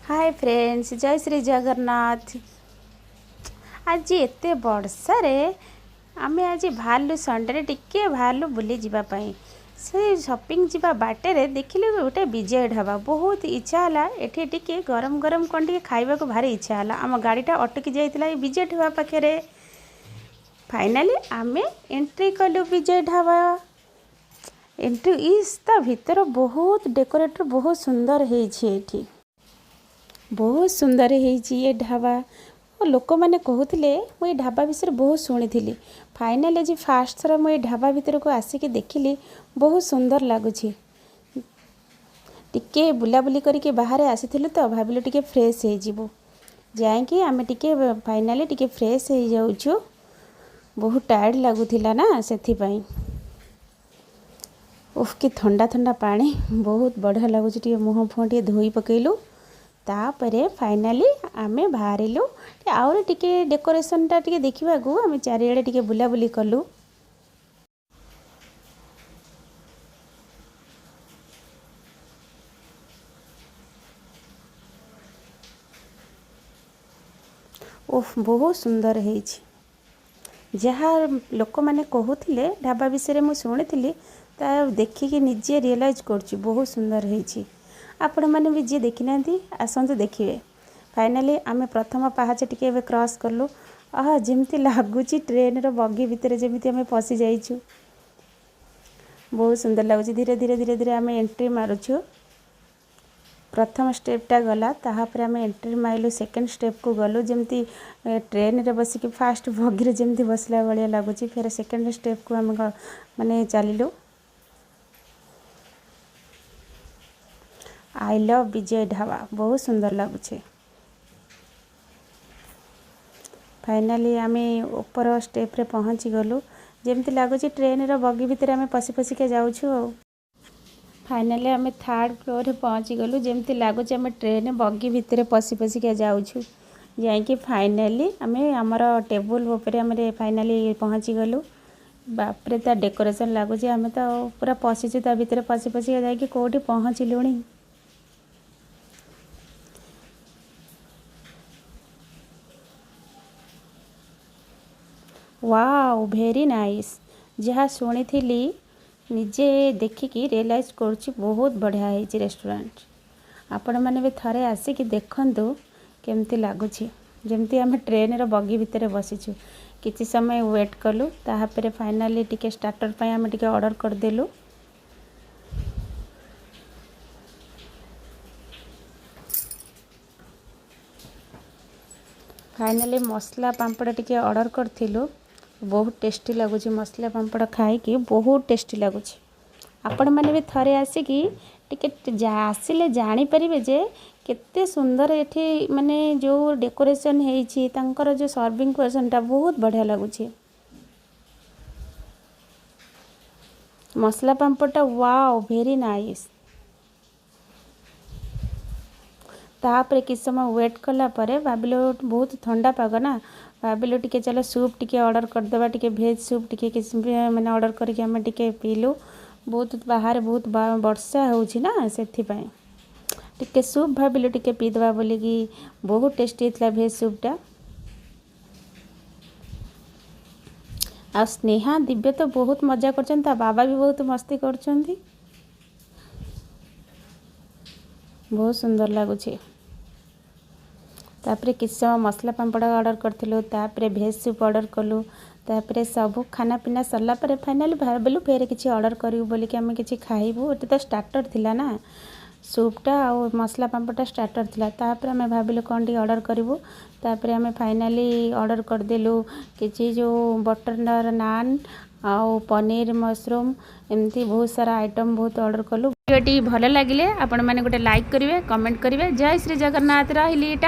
ହାଏ friends, ଜୟ ଶ୍ରୀ ଜଗନ୍ନାଥ। ଆଜି ଏତେ ବର୍ଷାରେ ଆମେ ଆଜି ବାହାରିଲୁ, ସଣ୍ଡେରେ ଟିକେ ବାହାରିଲୁ ବୁଲି ଯିବା ପାଇଁ। ସେ ସପିଂ ଯିବା ବାଟରେ ଦେଖିଲୁ ଗୋଟେ ବିଜୟ ଢାବା। ବହୁତ ଇଚ୍ଛା ହେଲା ଏଠି ଟିକେ ଗରମ ଗରମ କ'ଣ ଟିକେ ଖାଇବାକୁ, ଭାରି ଇଚ୍ଛା ହେଲା। ଆମ ଗାଡ଼ିଟା ଅଟକି ଯାଇଥିଲା ଏଇ ବିଜୟ ଢାବା ପାଖରେ। ଫାଇନାଲି ଆମେ ଏଣ୍ଟ୍ରି କଲୁ ବିଜୟ ଢାବା। ଏଣ୍ଟ୍ରି ଇସ୍, ତା ଭିତର ବହୁତ ଡେକୋରେଟର ବହୁତ ସୁନ୍ଦର ହେଇଛି। ଏଇଠି ବହୁତ ସୁନ୍ଦର ହେଇଛି ଏ ଢାବା। ଲୋକମାନେ କହୁଥିଲେ, ମୁଁ ଏ ଢାବା ବିଷୟରେ ବହୁତ ଶୁଣିଥିଲି। ଫାଇନାଲି ଆଜି ଫାଷ୍ଟ ଥର ମୁଁ ଏ ଢାବା ଭିତରକୁ ଆସିକି ଦେଖିଲି, ବହୁତ ସୁନ୍ଦର ଲାଗୁଛି। ଟିକେ ବୁଲାବୁଲି କରିକି ବାହାରେ ଆସିଥିଲୁ ତ ଭାବିଲୁ ଟିକେ ଫ୍ରେଶ୍ ହେଇଯିବୁ। ଯାଇକି ଆମେ ଟିକେ ଫାଇନାଲି ଟିକେ ଫ୍ରେଶ୍ ହେଇଯାଉଛୁ। ବହୁତ ଟାୟାର୍ଡ଼ ଲାଗୁଥିଲା ନା, ସେଥିପାଇଁ। ଉଫ୍, କି ଥଣ୍ଡା ଥଣ୍ଡା ପାଣି, ବହୁତ ବଢ଼ିଆ ଲାଗୁଛି। ଟିକେ ମୁହଁ ଫୁହଁ ଟିକେ ଧୋଇ ପକେଇଲୁ। ତାପରେ ଫାଇନାଲି ଆମେ ବାହାରିଲୁ ଆହୁରି ଟିକେ ଡେକୋରେସନଟା ଟିକେ ଦେଖିବାକୁ। ଆମେ ଚାରିଆଡ଼େ ଟିକେ ବୁଲାବୁଲି କଲୁ। ଓଃ, ବହୁତ ସୁନ୍ଦର ହେଇଛି। ଯାହା ଲୋକମାନେ କହୁଥିଲେ ଢାବା ବିଷୟରେ ମୁଁ ଶୁଣିଥିଲି, ତା ଦେଖିକି ନିଜେ ରିଏଲାଇଜ୍ କରୁଛି, ବହୁତ ସୁନ୍ଦର ହେଇଛି। ଆପଣମାନେ ବି ଯିଏ ଦେଖିନାହାନ୍ତି, ଆସନ୍ତୁ ଦେଖିବେ। ଫାଇନାଲି ଆମେ ପ୍ରଥମ ପାହାଚ ଟିକେ ଏବେ କ୍ରସ୍ କଲୁ। ଆହା, ଯେମିତି ଲାଗୁଛି ଟ୍ରେନ୍ର ବଗି ଭିତରେ ଯେମିତି ଆମେ ପଶି ଯାଇଛୁ। ବହୁତ ସୁନ୍ଦର ଲାଗୁଛି। ଧୀରେ ଧୀରେ ଧୀରେ ଧୀରେ ଆମେ ଏଣ୍ଟ୍ରି ମାରୁଛୁ। ପ୍ରଥମ ଷ୍ଟେପ୍ଟା ଗଲା, ତାପରେ ଆମେ ଏଣ୍ଟ୍ରି ମାରିଲୁ, ସେକେଣ୍ଡ ଷ୍ଟେପ୍କୁ ଗଲୁ। ଯେମିତି ଟ୍ରେନ୍ରେ ବସିକି ଫାଷ୍ଟ ବଗିରେ ଯେମିତି ବସିଲା ଭଳିଆ ଲାଗୁଛି। ଫେର ସେକେଣ୍ଡ ଷ୍ଟେପ୍କୁ ଆମେ ମାନେ ଚାଲିଲୁ। I love ବିଜୟ ଢାବା, ବହୁତ ସୁନ୍ଦର ଲାଗୁଛି। ଫାଇନାଲି ଆମେ ଉପର ଷ୍ଟେପ୍ରେ ପହଞ୍ଚି ଗଲୁ। ଯେମିତି ଲାଗୁଛି ଟ୍ରେନ୍ର ବଗି ଭିତରେ ଆମେ ପଶି ପଶିକା ଯାଉଛୁ। ଆଉ ଫାଇନାଲି ଆମେ ଥାର୍ଡ଼ ଫ୍ଲୋରରେ ପହଞ୍ଚିଗଲୁ। ଯେମିତି ଲାଗୁଛି ଆମେ ଟ୍ରେନ୍ ବଗି ଭିତରେ ପଶି ପଶିକା ଯାଉଛୁ। ଯାଇକି ଫାଇନାଲି ଆମେ ଆମର ଟେବୁଲ୍ ଉପରେ ଆମେ ଫାଇନାଲି ପହଞ୍ଚିଗଲୁ। ବାପରେ, ତା ଡେକୋରେସନ୍ ଲାଗୁଛି ଆମେ ତ ପୁରା ପଶିଛୁ ତା ଭିତରେ, ପଶି ପଶିକା ଯାଇକି କେଉଁଠି ପହଞ୍ଚିଲୁଣି। Wow, very nice. ଯାହା ଶୁଣିଥିଲି, ନିଜେ ଦେଖିକି ରିଏଲାଇଜ୍ କରୁଛି, ବହୁତ ବଢ଼ିଆ ହେଇଛି ରେଷ୍ଟୁରାଣ୍ଟ। ଆପଣମାନେ ବି ଥରେ ଆସିକି ଦେଖନ୍ତୁ କେମିତି ଲାଗୁଛି। ଯେମିତି ଆମେ ଟ୍ରେନ୍ର ବଗି ଭିତରେ ବସିଛୁ। କିଛି ସମୟ ୱେଟ୍ କଲୁ, ତାପରେ ଫାଇନାଲି ଟିକେ ଷ୍ଟାର୍ଟର ପାଇଁ ଆମେ ଟିକେ ଅର୍ଡ଼ର କରିଦେଲୁ। ଫାଇନାଲି ମସଲା ପାମ୍ପଡ଼ ଟିକେ ଅର୍ଡ଼ର କରିଥିଲୁ। ବହୁତ ଟେଷ୍ଟି ଲାଗୁଛି। ମସଲା ପାମ୍ପଡ଼ ଖାଇକି ବହୁତ ଟେଷ୍ଟି ଲାଗୁଛି। ଆପଣମାନେ ବି ଥରେ ଆସିକି ଟିକେ ଆସିଲେ ଜାଣିପାରିବେ ଯେ କେତେ ସୁନ୍ଦର ଏଠି ମାନେ ଯେଉଁ ଡେକୋରେସନ୍ ହେଇଛି, ତାଙ୍କର ଯେଉଁ ସର୍ଭିଂ ପର୍ସନଟା ବହୁତ ବଢ଼ିଆ ଲାଗୁଛି। ମସଲା ପାମ୍ପଡ଼ଟା ୱାଓ, ଭେରି ନାଇସ୍। ତାପରେ କିଛି ସମୟ ୱେଟ୍ କଲା ପରେ ଭାବିଲୁ, ବହୁତ ଥଣ୍ଡା ପାଗ ନା, ଭାବିଲୁ ଟିକେ ଚାଲ ସୁପ୍ ଟିକେ ଅର୍ଡ଼ର କରିଦେବା। ଟିକେ ଭେଜ୍ ସୁପ୍ ଟିକେ କିଛି ମାନେ ଅର୍ଡ଼ର କରିକି ଆମେ ଟିକେ ପିଇଲୁ। ବହୁତ ବାହାରେ ବହୁତ ବର୍ଷା ହେଉଛି ନା, ସେଥିପାଇଁ ଟିକେ ସୁପ୍ ଭାବିଲୁ ଟିକେ ପିଇଦେବା ବୋଲିକି। ବହୁତ ଟେଷ୍ଟି ହେଇଥିଲା ଭେଜ୍ ସୁପ୍ଟା। ଆଉ ସ୍ନେହା, ଦିବ୍ୟ ତ ବହୁତ ମଜା କରୁଛନ୍ତି, ତା ବାବା ବି ବହୁତ ମସ୍ତି କରୁଛନ୍ତି। ବହୁତ ସୁନ୍ଦର ଲାଗୁଛି। ତାପରେ କିଛି ସମୟ ମସଲା ପାମ୍ପଡ଼ ଅର୍ଡ଼ର କରିଥିଲୁ, ତାପରେ ଭେଜ୍ ସୁପ୍ ଅର୍ଡ଼ର କଲୁ। ତାପରେ ସବୁ ଖାନା ପିନା ସରିଲା ପରେ ଫାଇନାଲି ଭାବିଲୁ ଫେରେ କିଛି ଅର୍ଡ଼ର କରିବୁ ବୋଲିକି, ଆମେ କିଛି ଖାଇବୁ। ଏଠି ତ ଷ୍ଟାର୍ଟର ଥିଲା ନା, ସୁପ୍ଟା ଆଉ ମସଲା ପାମ୍ପଡ଼ଟା ଷ୍ଟାର୍ଟର ଥିଲା। ତାପରେ ଆମେ ଭାବିଲୁ କ'ଣ ଟିକେ ଅର୍ଡ଼ର କରିବୁ। ତାପରେ ଆମେ ଫାଇନାଲି ଅର୍ଡ଼ର କରିଦେଲୁ କିଛି ଯେଉଁ ବଟର ନାନ୍ ଆଉ ପନିର ମସରୁମ୍, ଏମିତି ବହୁତ ସାରା ଆଇଟମ୍ ବହୁତ ଅର୍ଡ଼ର କଲୁ। ଭିଡ଼ିଓଟି ଭଲ ଲାଗିଲେ ଆପଣମାନେ ଗୋଟେ ଲାଇକ୍ କରିବେ, କମେଣ୍ଟ କରିବେ। ଜୟ ଶ୍ରୀ ଜଗନ୍ନାଥ, ରହିଲି, ଟା।